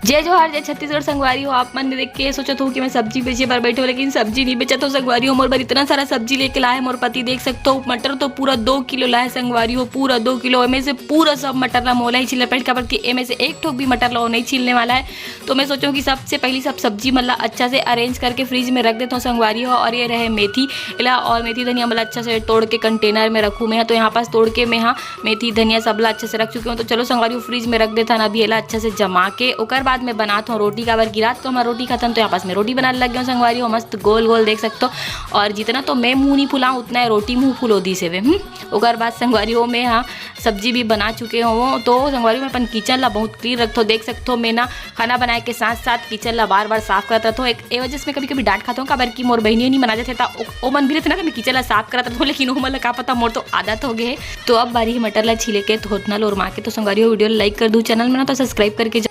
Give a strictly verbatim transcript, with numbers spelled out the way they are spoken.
जय जोहार, जय छत्तीसगढ़। संगवारी हो, आप मन देख के सोचत हो कि मैं सब्जी बेचे बर बैठे हो, लेकिन सब्जी नहीं बेचत हो संगवारी हो। मोर बर इतना सारा सब्जी लेके लाए मोर पति, देख सकते हो। मटर तो पूरा दो किलो लाए संगवारी हो, पूरा दो किलो। एमे से पूरा सब मटर ला मोला ही छीलना पड़ही, काबर कि एमे से एक ठोक भी मटर ला वो नहीं छीलने वाला है। तो मैं सोचो कि सबसे पहली सब सब्जी मन ला अच्छा से अरेंज करके फ्रिज में रख देता हूँ संगवारी हो। और ये रहे मेथी, एला और मेथी धनिया मन ला अच्छा से तोड़ के कंटेनर में रखूँ मैं। तो यहाँ पास तोड़ के मैं, हाँ, मेथी धनिया सब ला अच्छा से रख चुके हूँ। तो चलो संगवारी हो, फ्रिज में रख देता ना अभी एला अच्छा से जमा के। ओकर बाद मैं बनात हूँ रोटी, काबर कि रात को हम रोटी खातन, तो यहाँ पास मैं रोटी बनाने लग गया हूँ संगवारी हो। मस्त गोल गोल देख सकते हो। और जितना तो मैं मुंह नहीं फुलाऊँ, उतना ही रोटी मुंह फुलो दी से वे। हम्म, ओकर बाद संगवारी हो, मैं, हाँ, सब्जी भी बना चुके हो। तो संगवारी हो, मैं अपन किचन ला बहुत क्लीन रखथो, देख सकथो। मैं ना खाना बनाए के साथ साथ किचन ला बार बार साफ करत रखथो। एक ए वजह से मैं कभी कभी डांट खाथो, काबर कि मोर बहिनी नहीं मना जाथे, ता ओ, ओ मन भी रहथे ना, तो मैं किचन ला साफ करत रखथो, लेकिन ओ मन ला का पता, मोर तो आदत हो गए। तो अब बारी है मटर ला छीले के, थोथना लोरमा के। तो संगवारी हो, वीडियो ला लाइक कर दू, चैनल में ना तो सब्सक्राइब करके